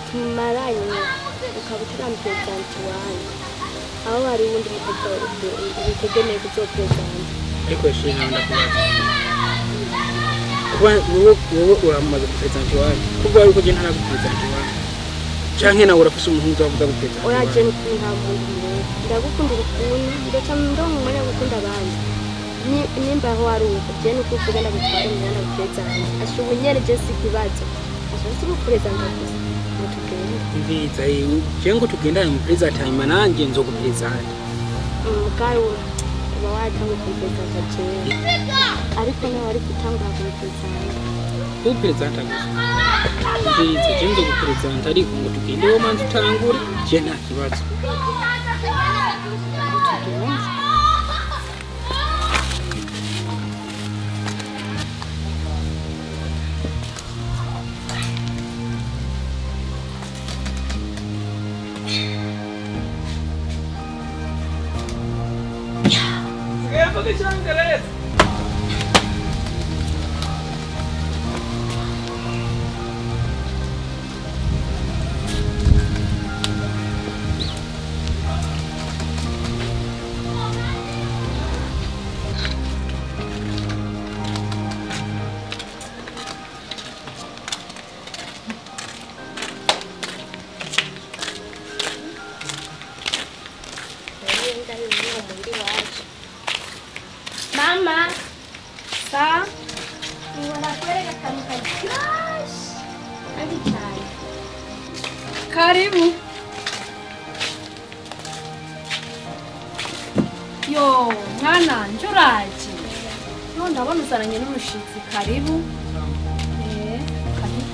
Tumaranye ukaba utarampresenta iwanyu. Aho hari uwundi mukobwa witegemeye kuzopresenta. Ariko shiri nawe ndakubaza. Kuba wowe uramaze gupresenta iwanyu. Kuvuga yuko je ntaragupresenta iwanyu. Canke nawe urafise umuhungu uzavuga gupresenta. Oya je nta muntu. Ndagukunda ukuntu ndaca ndonka umwanya wo gukunda abandi. Nimba aho ari uko je nuko uvuga ndagutwara umwana gupresenta. Asha ubu nyene je si ikibazo. Asha si gupresenta gusa. Ngo tugende. Mviza je ngo tugendane mu presenta hanyuma nanje nzogupresenta. Mugayo uba watanguye kumpresenta jewe. Ariko nawe wari gutangura kumpresenta. Kupresenta gusa. Mviza je nzogupresenta ariko ngo tugende wowe manze utangure je nta kibazo. Tugende. Mama, sa, wanakwereka akantu karyoshe kandi cyane. Karibu. Yo, mwana njuraje. No ndabona uzananye n'umushitsi. Karibu. Karibu.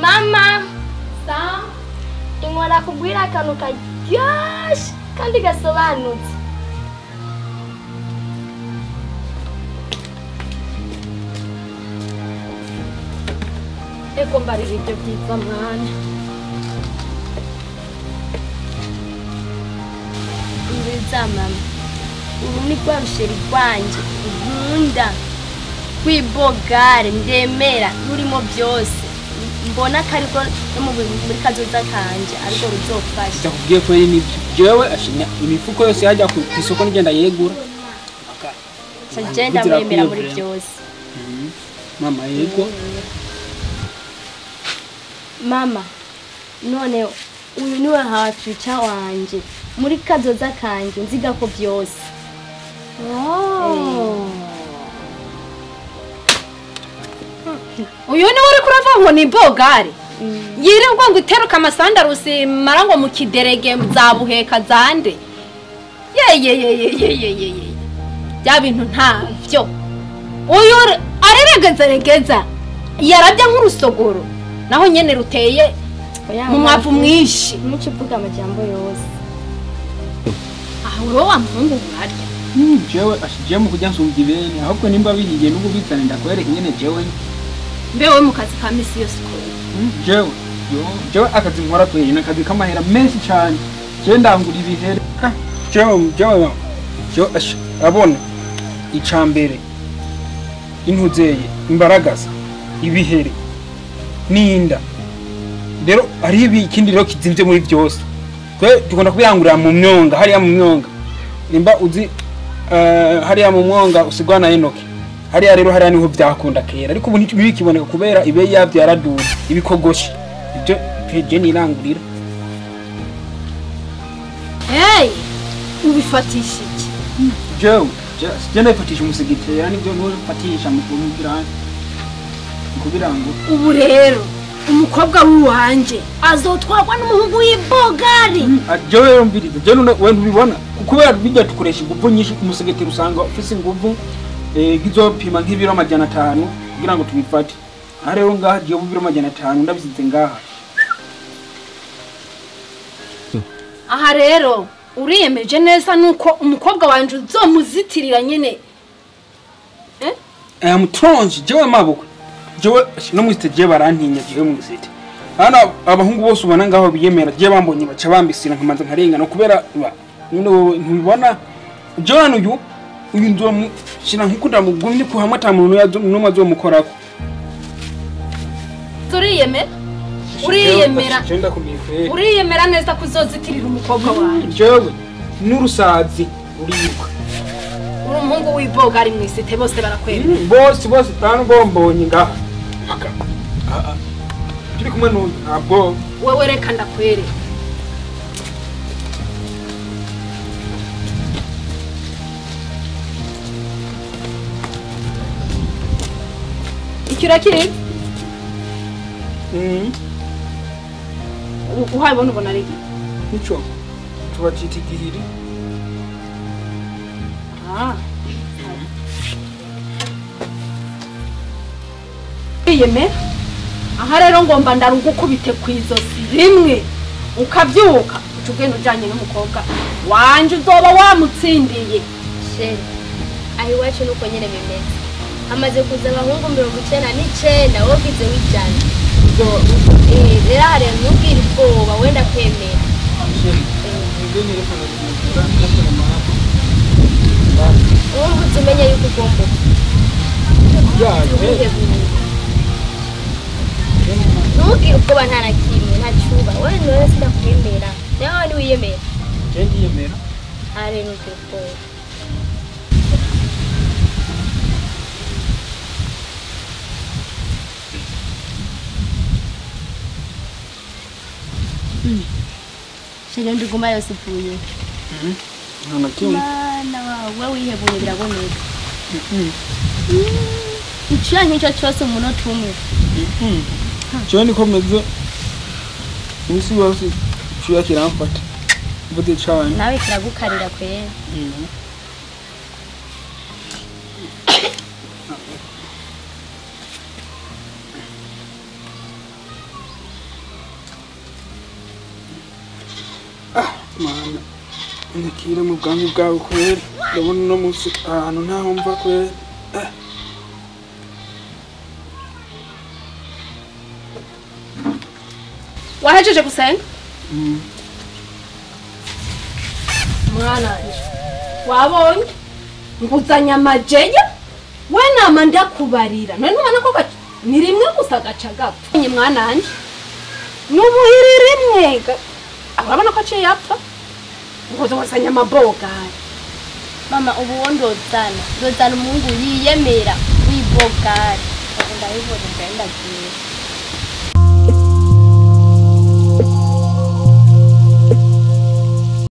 Mama, sa, inkora kubwira akantu karyoshe kandi gasobanutse. Eko mbarira ibyo byiza mwana. Mbiza mama, uru ni rwa rusheri rwanje nkunda kwibogare ndemera rurimo byose. Mbona ko ariko no muri kazoza kanje ariko ruzofasha. Ndakubwiye ko nibyo. Jewe ashinya imifuko yose yajya ku isoko nigenda yegura. Agenda mwemera muri byose. Mama yego. Mama, none uyu niwe hafi wanje muri kazoza kanje nziga ko byose. Oh. Uyu ni uri kurava ngo ni bogare. Yirirwa ngo iteruka amasandarusi mara ngo mu kiderege zabuheka zande. Ye. Bya bintu ntavyo. Uyu areregeza regeza. Yarabya nk'urusogoro. Naho nyene ruteye mu mwavu mwinshi. Muco uvuga amajambo yose. Ah, wewe wa muhungu urarya. Jewe ashije mu kujya nsumva ibene ahubwo nimba bihiye n'ubu bizane ndakwereka nyene jewe. Mbewe mu kazi ka misi yose ko. Jewe jewe akazi nkora kweye nakazi kamahera menshi cyane. Je ndangura ibihere. Jewe abona icambere intuzeye imbaragaza ibihere ninda. Rero ari ibi ikindi rero kizimvye muri byose. Twe tugomba kubirangurira mu myonga hariya mu myonga. Nimba uzi hariya mu mwonga usigwa na Enoki. Hariya rero hariya niho byakunda kera ariko ubu ntibikiboneka kubera ibe yavyaradura ibikogoshi. Ibyo je nirangurira. Hey, ubifatisha iki? Jewe, je ndafatisha umusigitera nibyo ntufatisha mu kubirango. Ubu rero Umukobwa wanje azotwagwa n'umuhungu w'ibogari. Jewe mviriza je none we ntubibona kubera bijya tukoresha inguvu nyinshi umusegetera usanga ufise inguvu gizopima nk'ibiro 500 kugira ngo tubifate. Aha rero ngaha giye bibiro 500 ndabisize ngaha. Aha rero uriyemeje neza nuko umukobwa wanje uzomuzitirira nyene. Mutonje jewe mabukwe jewe no mwiste je barantinya jewe mwisite. Hano abahungu bose ubona ngaho biyemera je bambonye baca bambisira nkamanza nkarengana kubera none ntubibona jewe uyu nzomushira nkuko ndamugumye ku hamwe ata muntu n'umwe azomukorako. Uriyemera? Uriyemera? Uriyemera neza kuzozitirira umukobwa wawe? Jewe n'urusazi ruribwa. Uri umuhungu w'iboga ari mwisite bose barakwemera. Bose bose tanu bombonye ngaha. Turi kumwe n'uyu ntabwo. Wewe reka ndakwere. Icyo urakiri? Uhabona ubona ari iki? Nico tubacita igihiri. Yemera aha rero ngomba ndarugukubite kwizosi rimwe ukavyuka ucugenda ujanye n'umukobwa wanje uzoba wamutsindiye. Chéri aho iwacu nuko nyene bimeze hamaze kuza abahungu 99 wowe ugize w'ijana. Rero hariya ntugire ubwoba wenda kwemera. Wumva umenye yuko ugomba ntugire ubwoba nta na kimwe nta cyuba wowe none sinakwemera nawe ntiwiyemera. Je ndiyemera. Aha rero ntugire ubwoba. Chéri ndiguma yose ivuye. Nta na kimwe. Mana wawe wihebuye biraboneka. Icuya nk'icyo cyose umunota umwe. Jewe niko meze imisi yose icuya kiramfata mvuze cane. Nawe kiragukarira kwera. Mana nikire mu bwangu bwawe kwera ndabona uno munsi ahantu ntaho mva kwera. Wahejeje gusenga? Mwana wabonye nguzanya amajeya we nama ndakubarira none ntubona ko ni rimwe gusa gaca gapfa. Mwana wanje n'ubuhiri rimwe urabona ko aciye yapfa nguzanya amabogari. Mama ubu wo ndozana umuhungu yiyemera w'ibogari. Ndabibona ndagiye.